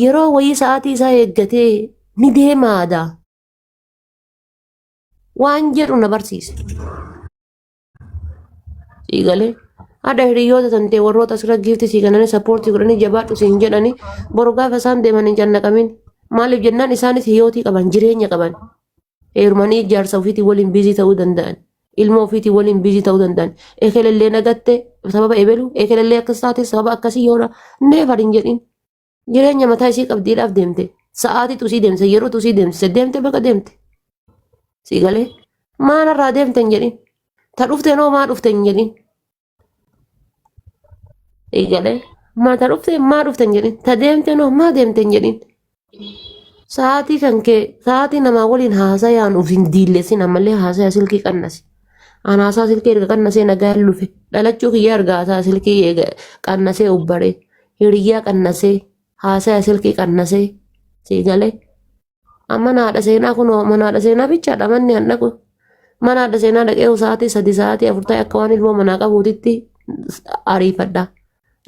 Yeroo wayii sa'aatii isaa eeggatee ni deemaadha. Waan jedhu na barsiise. Siigalee haadha hiriyoota tantee warroota asirra giifti sii kennanii sappoortii godhanii jabaadhu siin jedhanii boru gaafa isaan deeman hin cannaqamin. Maaliif jennaan isaanis hiyootii qaban jireenya qaban. Heerumanii jaarsa ofiitiin waliin biizii ta'uu danda'an. Ilmoo ofiitiin waliin biizii ta'uu danda'an. Ekelellee nagatte sababa ebelu ekelellee akkas taate sababa akkasii yoona neefar hin jedhin. Jireenya mataa isii qabdiidhaaf deemte. Sa'aatii tusii deemse yeroo tusii deemse deemte baga deemte. Sii galee maanarraa deemte hin jedhin. Ta dhufte noo maa dhufte hin jedhin. Sii galee maa ta dhufte maa dhufte hin jedhin. Ta deemte noo maa deemte hin jedhin. Sa'aatii kan kee sa'aatii namaa waliin haasayaan of hin diilleessin ammallee haasaya silkii qannasi. An haasaa silkii erga qannasee nagaan lufe dhalachuu kiyya erga haasaa silkii eega qannasee ubbaree hiriyyaa qannasee haasaya silkii qannasee sii galee. Amma mana haadha seenaa kunoo mana haadha seenaa bichaadha manni an dhaqu. Mana haadha seenaa dhaqee sa'aatii 3 sa'aatii 4 ta'e akka waan ilmoo manaa qabuutitti ariifadha.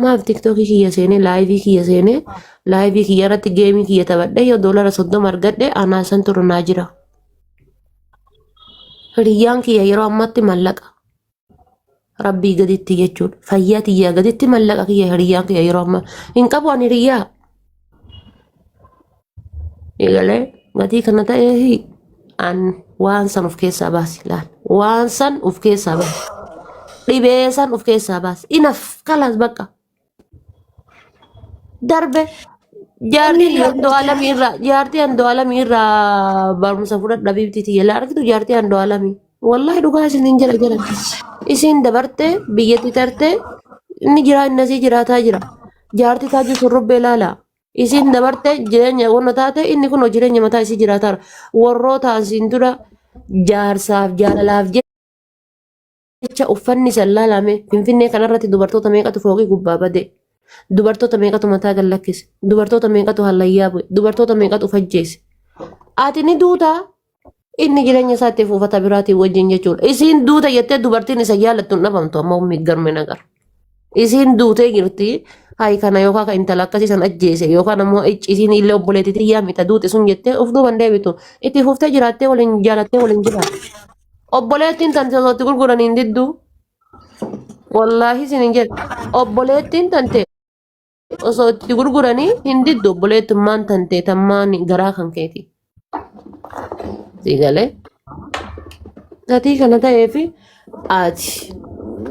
Maaf tiktookii kiyya seenee laayivii kiyya seenee laayivii kiyya irratti geemii kiyya taphadhee yoo doolara 30 argadhe anaa san turu naa jira. Hiriyyaan kiyya yeroo ammaatti mallaqa. Rabbii gaditti jechuudha. Fayyaa tiyyaa gaditti mallaqa kiyya hiriyyaan kiyya yeroo ammaa hin qabu ani hiriyyaa. Egalee gatii kana ta'ee an waan san of keessaa baasi laal. Waan san of keessaa baasi. Dhibee san of keessaa baasi. Inaf kalaas bakka. Darbe jaartiin Andu'aalamii irraa jaartii Andu'aalamii irraa barumsa fudhadha biibtii tiyya laa argitu jaartii Andu'aalamii. Wallahi dhugaa isin hin jala jala. Isin dabarte biyyatti tarte inni jiraa inni asii jiraataa jira. Jaartii taajuu surrubbee laala. Isin dabarte jireenya wanna taate inni kun jireenya mataa isii jiraataara. Warroota asiin dura jaarsaaf jaalalaaf jecha uffanni san laalame Finfinnee kanarratti dubartoota meeqatu fooqii gubbaa bade. Dubartoota meeqatu mataa gad lakkise. Dubartoota meeqatu hallayyaa bu'e. Dubartoota meeqatu ufajjeese. Ati ni duutaa inni jireenya isaa itti fuufata biraatiin wajjin jechuudha. Isiin duuta jettee dubartiin isa jaalattu hin dhabamtu amma ummi garme nagar. Isiin duutee jirti. Hayi kana yookaan kan intala akkasii san ajjeese yookaan ammoo isiin illee obboleettii tiyyaa mita duute sun jettee of duuban deebitu. Itti fuuftee jiraattee waliin jaalattee waliin jiraatti. Obboleettiin tante osoo itti gurguran hin diddu. Wallaahi isin hin jedhu. Obboleettiin tante osoo itti gurguranii hin diddu obboleettummaan tante tammaan garaa kan keeti. Siigalee. Gatii kana ta'eef ati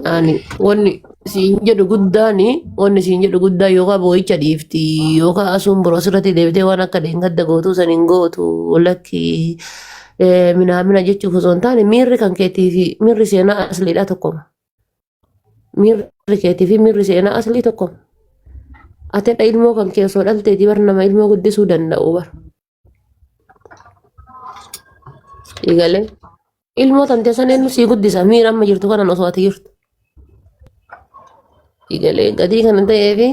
ani wanni siin jedhu guddaani wanni siin jedhu guddaa yookaan boo'icha dhiifti yookaan asuun biroo asirratti deebitee waan akka dheengadda gootuu san hin gootu lakki minaamina jechuuf osoo hin taane miirri kan keetii fi miirri seenaa asliidha tokkoma. Miirri keetii fi miirri seenaa aslii tokkoma. Atedha ilmoo kan kee osoo dhalteeti bar nama ilmoo guddisuu danda'u bar. Eegalee ilmoo tantee san eenyu sii guddisa miira amma jirtu kanan osoo ati jirtu. Eegalee gatii kana ta'eefi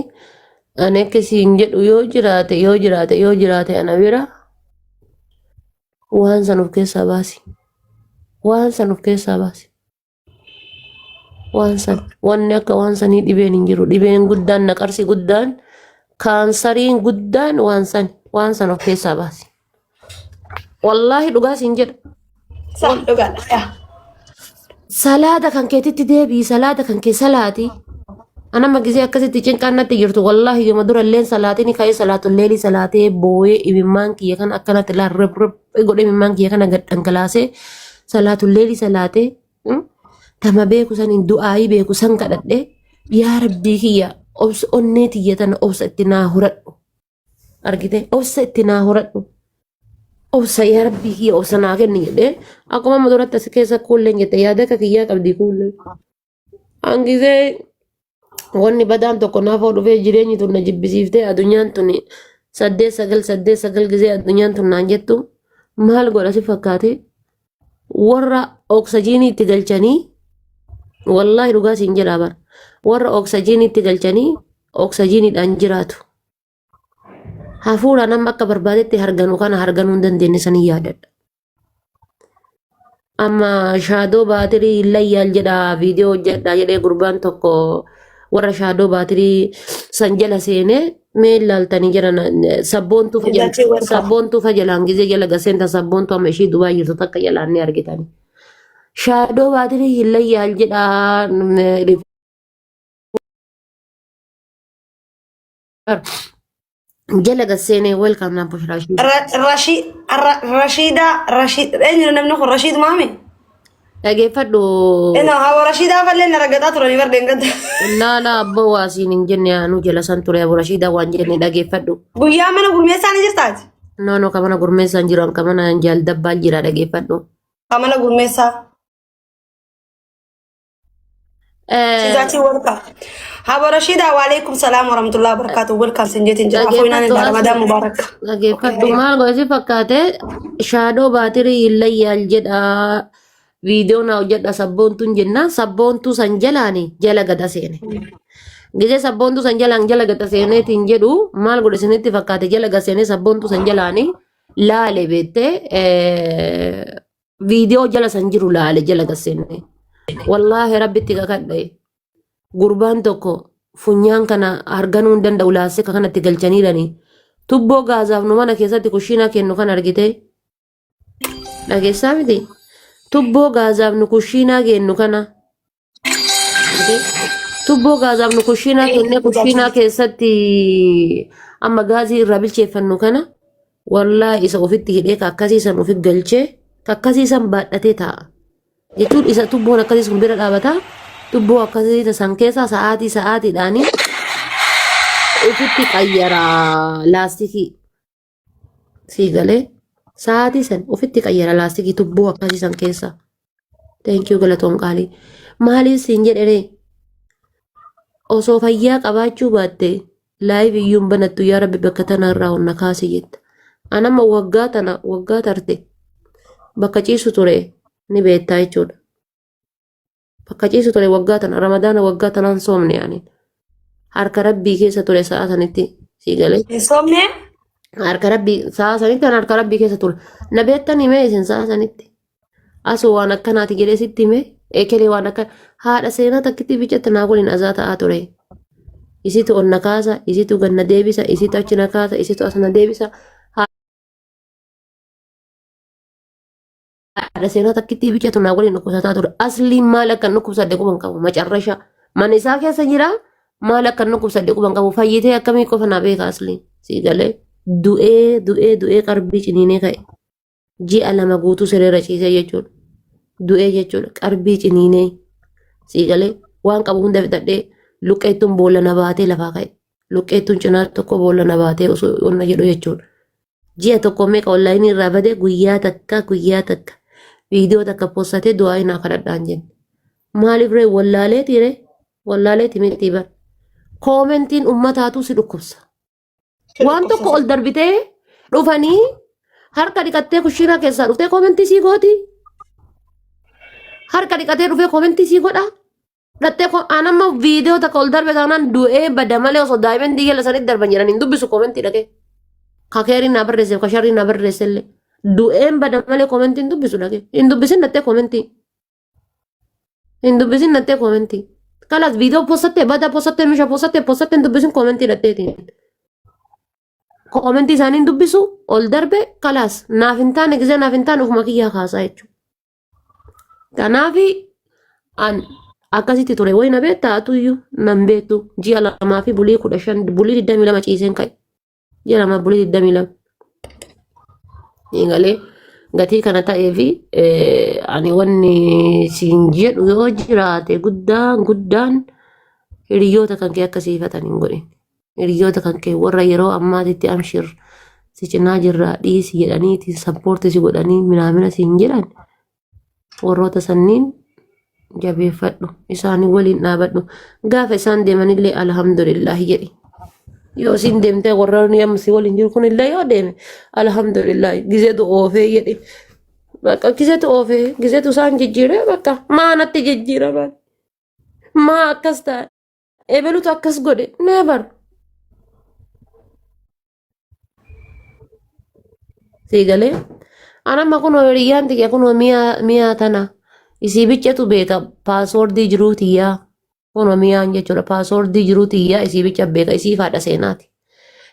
ani akka siin jedhu yoo jiraate yoo jiraate yoo jiraate ana bira waan san of keessaa baasi. Waan san of keessaa baasi. Waan san wanni akka waan sanii dhibeen hin jiru. Dhibeen guddaan naqarsi guddaan kaansariin guddaan waan san waan san of keessaa baasi. Wallaahi dhugaa siin jedha. Sa dhugaadha. Yaa. Salaata kan keetitti deebi'i salaata kan kee salaati. Anama gisee akkasitti cinqaan natti jirtu wallaahi yooma dura illeen salaatini ka'ee salaatu leelii salaatee booyee imimmaan kiyya kana akkanatti laa rib rib godhee imimmaan kiyya kana gad dhangalaasee salaatu leelii salaatee tama beeku saniin du'aayii beeku san kadhadhee yaa rabbii kiyya obsa onnee tiyya tana obsa itti naa horadhu argite obsa itti naa horadhu obsa yaa rabbii kiyya obsa naa kenni jedhee akkuma amma duratti as keessa kuulleen jette yaada akka kiyyaa qabdi kuulleen. Hangisee wanni badaan tokko naaf hoo dhufee jireenyi tun na jibbisiiftee addunyaan tun 8 9 8 9 gisee addunyaan tun naan jettu maal godha si fakkaate warra oksajiinii itti galchanii wallaahi dhugaa siin jedhaa bara warra oksajiinii itti galchanii oksajiiniidhaan jiraatu. Hafuura nama akka barbaadetti harganu kana harganuu hin dandeenye sanii yaadadha. Amma shaadoo baatirii illayyaal jedha viidiyoo hojjedha jedhee gurbaan tokko warra shaadoo baatirii san jala seenee Mee ilaaltanii jiran sabboontuu fa jala Sizaachii welcome. sabboontuu fa jalaan gizee jala gaseenta sabboontuu amma ishii Dubaay jirtu takka jalaan ni argitani. Shaadoo baatirii hin layyaal jedhaa jala gaseenee welcome na bushraa ishii. Rashiidaa Rashiid eenyu namni kun Rashiid maami? Dhageeffadhu. Eno hawa Rashiidaa fallee na raggataa turanii bar deengada. Laala abboo waasiin hin jenne anuu jala san ture abu Rashiidaa waan jenne dhageeffadhu. Guyyaa mana gurmeessaa ni jirtaati? No no kamana gurmeessaan jiru an kamana jaal dabbaan jira dhageeffadhu. Ka mana gurmeessaa. Sizaachii welcome. Hawa Rashiidaa waalaikum salaam warahmatullahi wabarakatuh. Welcome sin jeetiin jira. Afuinaan Dhageeffadhu irraa Ramadaan asli mubaarak. dhageeffadhu maal godhe si fakkaate shaadoo baatirii hin layyaal jedhaa viidiyoo naa hojjedha sabboontuun jennaan sabboontuu san jalaani jala gada seene. Gizee sabboontuu san jalaan jala gada seeneetiin jedhu maal godhe isinitti fakkaate jala gad seenee sabboontuu san jalaani laale beettee viidiyoo jala san jiru laale jala gad seenne. Wallaahi rabbitti kakadhe gurbaan tokko funyaan kana arganuu hin danda'u laastika kanatti galchaniirani. Tubboo gaazaaf nu mana keessatti kushiinaa kennu kan argite dhageessaa miti. Tubboo gaazaaf nu kushiinaa kennu kana argite? Tubboo gaazaaf nu kushiinaa kennee kushiinaa keessatti amma gaazii irraa bilcheeffannu kana wallaahi isa ofitti hidhee ka akkasii san ofi galchee ka akkasii san baadhatee taa'a. Jechuun isa tubboon akkasii sun bira dhaabata tubboo akkasii san keessaa sa'aatii sa'aatiidhaanii ofitti qayyara laastikii sii galee sa'aatii san ofitti qayyara laastikii tubboo akkasii san keessa. Thank you galatoon qaalii. Maaliif siin jedheree osoo fayyaa qabaachuu baatte laayiv iyyuu hin banattu yaa rabbi bakka tanarraa onna kaasi jetta. Anamma waggaa tana waggaa tarte bakka ciisu ture ni beektaa jechuudha. Bakka ciisu ture waggaa tana ramadaana waggaa tanaan soomne yaani. Harka rabbii keessa ture sa'a sanitti sii galee. Hin soomnee? Harka rabbii sa'a sanitti an harka rabbii keessa ture. Na beektan himee isin sa'a sanitti. Asoo waan akkanaati jedhee sitti hime ekelee waan akka haadha seenaa takkitti bicatta naa waliin azaa ta'aa ture. Isitu ol na kaasa, isitu gad na deebisa, isitu achi na kaasa, isitu as na deebisa. Haadha seenaa takkitti bicatu naa waliin dhukkubsataa ture. Asliin maal akka hin dhukkubsadhe quban qabu macarrasha. Mana isaa keessa jira maal akka hin dhukkubsadhe quban qabu fayyitee akkamii qofa naa beeka asliin. Sii galee du'ee du'ee du'ee qarbii ciniinee ka'e. Ji'a 2 guutuu sireerra ciisee jechuudha. Du'ee jechuudha. Qarbii ciniinee sii galee waan qabu hunda fixadhee luqqeettuun boolla na baatee lafaa ka'e. Luqqeettuun cinaa tokko boolla na baatee osoo onna jedhu jechuudha. Ji'a tokko meeqa onlaayinii irraa badee guyyaa takka guyyaa takka viidiyoo takka postatee du'aa naa kadhadhaan jenne. Maaliif ree wallaaleeti ree wallaaleeti miti bar. Koomentiin ummataatu si dhukkubsa. Waan tokko ol darbitee dhufanii harka dhiqattee kushiinaa keessaa dhuftee koomentii sii gooti. Harka dhiqatee dhufee koomentii sii godha. Dhattee an amma viidiyoo takka ol darbe taanaan du'ee bada malee osoo daa'imman jala sanitti darban jedhan hin dubbisu koomentii dhaqee. Ka keeriin naa barreesseef ka sharriin naa barreesse illee. Du'een bada malee koomentii hin dubbisu dhaqee. Hin dubbisin dhattee koomentii. Hin dubbisin dhattee koomentii. Kalas viidiyoo postattee bada postattee misha postattee postattee hin dubbisin koomentii dhatteetiin. Koomentii isaanii hin dubbisu ol darbe kalaas naaf hin taane gisee naaf hin taane ofuma kiyyaa kaasaa jechuudha. Kanaaf an akkasitti ture wayi na beektaa atuyyuu nan beektu ji'a 2 fi bulii 15 bulii 22 ciiseen ka'e. Ji'a 2 bulii 22. Eegalee gatii kana ta'ee fi ani wanni siin jedhu yoo jiraate guddaan guddaan hiriyoota kan kee akka siifatan hin godhin. Hiriyoota kan kee warra yeroo ammaatitti amshir si cinaa jirraa dhiisi jedhaniiti sappoorti si godhanii minaamina siin jedhan warroota sanniin jabeeffadhu isaanii waliin dhaabadhu gaafa isaan deemanillee alhamdulillaahi jedhi yoo isin deemtee warroonni amma si waliin jiru kunillee yoo deeme alhamdulillaahi gizeetu oofee jedhi bakka gizeetu oofee gizeetu isaan jijjiiree bakka maa natti jijjiiraman maa akkas ta'e ebelutu akkas godhe never Sii galee? An amma kunoo hiriyyaan tiyya kunoo mi'a mi'a tana isii biccatu beeka paaswoordii jiruu tiyyaa kunoo mi'aan jechuudha paaswoordii jiruu tiyyaa isii bicca beeka isii faadha seenaati.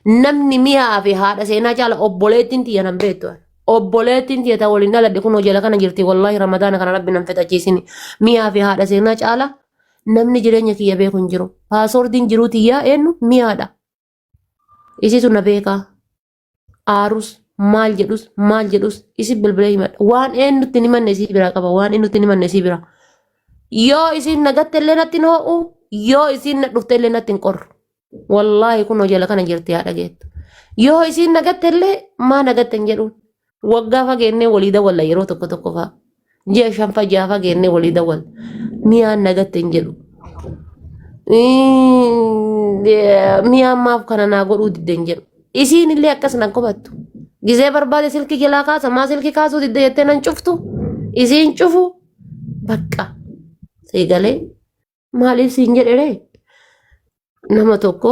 Namni mi'aa fi haadha seenaa caala obboleettiin tiyya nan beektu. Obboleettiin tiyya ta waliin dhaladhe kunoo jala kana jirti wallaahi ramadaana kana rabbi nan fixachiisini. Mi'aa fi haadha seenaa caala namni jireenya kiyya beeku hin jiru. Paasoordiin jiruu tiyyaa eenyu mi'aadha. Isitu na beekaa. Aarus maal jedhus maal jedhus isi bilbilee himadha. Waan eenyutti hin himanne isii biraa qaba. Waan eenyutti hin himanne isii biraa. Yoo isiin na gatte illee natti hin hoo'u, yoo isiin na dhufte illee natti hin qorru. Wallaahi kunoo jala kana jirti haadha geettu. Yoo isiin na gatte illee maa na gatte hin jedhuun. Waggaa fageennee walii dawwalla yeroo tokko tokko fa'a. Ji'a shanfa ja'a fageennee walii dawwalla. Miyaan na gatte hin jedhu. Miyaan maaf kana naa godhuu didde hin jedhu. Isiin illee akkas nan komattu. Gizee barbaade silkii jalaa kaasa maa silkii kaasuu didde jettee nan cuftu. Isiin cufu bakka. Seegalee maaliif siin jedhe ree? Nama tokko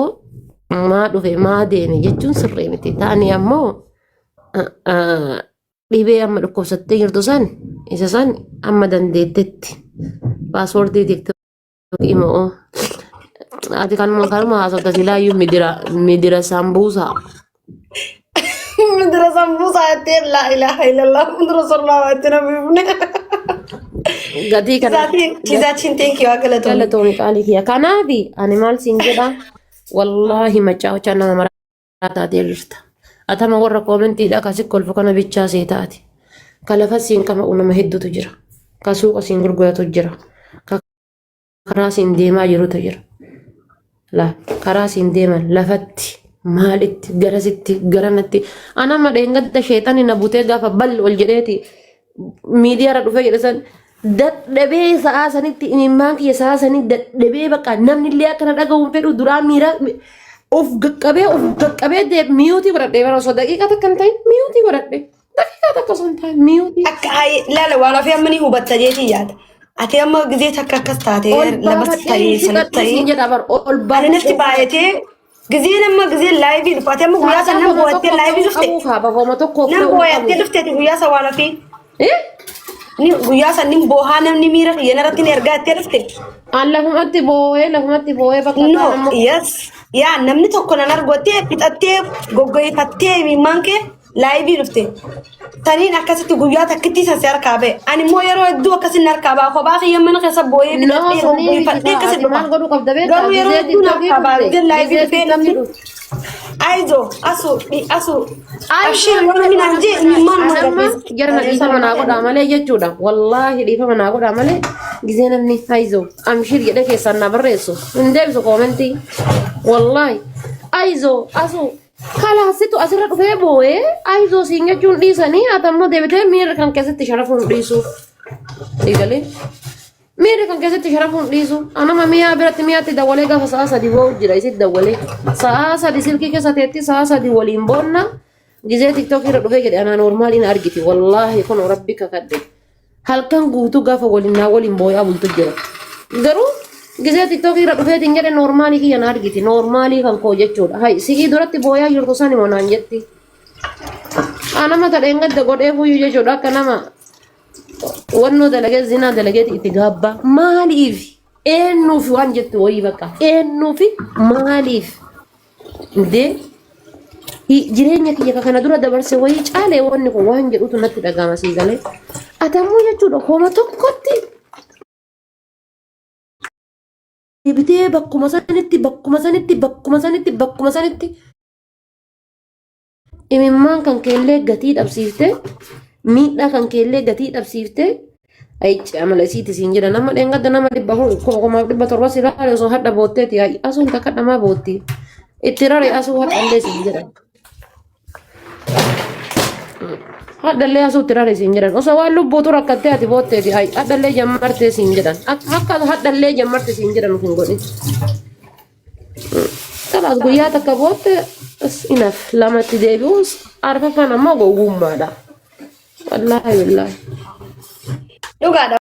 maa dhufe maa deeme jechuun sirrii miti. Taani ammoo dhibee amma dhukkubsattee jirtu san isa san amma dandeettetti paaspoortii tiktookii immoo ati kanuma kanuma haasofta silaayyuu midira midira sambuusaa. Midira sambuusaa jettee laa ilaaha illallah Muhammadu rasulullah jettee na biifne. Gatii kana Kizaatiin thank you galatoomii. Galatoomi qaalii kiyya. Kanaafi ani maal siin jedha wallaahi macaawachaa nama maraa taatee jirta. Atama warra koomentiidha akkasi kolfu kana bichaa see taati. Ka lafa siin qama'u nama hedduutu jira. Ka suuqa siin gurguratu jira. Ka karaa siin deemaa jirutu jira. La karaa siin deeman lafatti maalitti garasitti garanatti anama dheengadda sheexani na butee gaafa bal ol jedheeti miidiyaarra dhufee jedhe san dadhabee sa'aa sanitti imimmaan kiyya sa'aa sanii dadhabee bakka namni illee akka na dhaga'u hin fedhu duraa miira of qaqqabee of qaqqabee miyuutii godhadhee bara osoo daqiiqaa takka hin ta'in miyuutii godhadhe. Daqiiqaa takka osoo hin taane miyuutii. Akka laala waan ofii amma ni hubatta jeetii yaada. Ati amma gizee takka akkas taatee Ol lamas baafadhee ta'ee hin sanas siqadhu ta'ee siin jedha bar ol ani natti baafadhee. baay'atee gizeen amma gizeen laayivii dhufu ati amma guyyaa san Saadaa nan homa boo'attee tokkoof laayivii ta'uu dhufte qabu kaaba homa tokkoof nan ta'uu boo'attee qabu. dhufte ati guyyaa san waan ofii Eh? ni guyyaa san nin boohaa namni miira kiyya narratti ni ergaa itti dhufte. An lafumatti boo'ee lafumatti boo'ee bakka No, kaan ammoo yes. Yaa namni tokko nan argottee fixattee goggoifattee imimmaan kee laayivii dhufte. Taniin akkasitti guyyaa takkittii san si harkaa ba'e. Ani immoo yeroo hedduu akkasin harkaa ba'a. Kophaa kiyya mana keessa boo'ee No, fixadhee sanii miti goggoifadhee kaa akkasin ati dhufa. maal godhuu qabda beektaa Garuu yeroo gizee hedduu na tiktookii harkaa ba'a. dhufte Gizee laayivii gizee dhufee tiktookii namni dhufte. Aizo, asu, dhi, asu. Ayizoo Abshir yoo namni naan jee imimmaan nama Anamma gabbisa. jarana dhiifama naa godhaa malee jechuudha. Wallaahi dhiifama naa godhaa malee gizee namni ayizoo amshir jedhee keessaan naa barreessu hin deebisu koomentii. Wallaahi ayizoo asuu kalaasitu asirra dhufee boo'ee ayizoo siin jechuun dhiisanii ati ammoo deebitee miira kan keessatti sharafuun dhiisu. Eegalee. Miirri kan keessatti sharafuun dhiisu. Anama mi'aa biratti mi'aatti dawwalee gaafa sa'a sadi boo'u jira isit dawwalee. Sa'a sadi silkii keessa teetti sa'a sadi waliin boonna. Gizee tiktookii irra dhufee jedhe anaa noormaaliin argiti. Wallaahi kun rabbi kakadhe. Halkan guutuu gaafa waliin naa waliin boo'aa bultu jira. Garuu gizee tiktookii irra dhufeetiin jedhe noormaalii kiyya na argiti. Noormaalii kan koo jechuudha. Hay si'ii duratti boo'aa jirtu sani moo naan jetti. Anama tadheen gadda godhee fuyyuu jechuudha akka nama Wannoo dalagee zinaa dalageeti itti gaabbaa. Maaliif? Eenyuuf waan jettu wayii bakka. Eenyuuf maaliif? Indee jireenya kiyya ka kana dura dabarse wayii caalee wanni kun waan jedhutu natti dhaga'ama sii galee. Atammoo jechuudha homa tokkotti deebitee bakkuma sanitti bakkuma sanitti bakkuma sanitti bakkuma sanitti Imimmaan kan keellee gatii dhabsiifte miidhaa kan keellee gatii dhabsiifte ayichi amala isiiti siin jedha nama dheengadda nama 400,700 si laale osoo hadha bootteeti ayi asuun takka dhamaa bootti itti rare asuu hadhallee siin jedha. Hadhallee asuu itti rare siin jedhan osoo waan lubbuutu rakkattee ati bootteeti ayi hadhallee jammartee siin jedhan akka hadhallee jammarte siin jedhan of hin godhin. Kalaas guyyaa takka bootte enough lamatti deebi'uun arfaffaan ammoo gowwummaadha. Wallaahi wallaahi. Dhugaadha.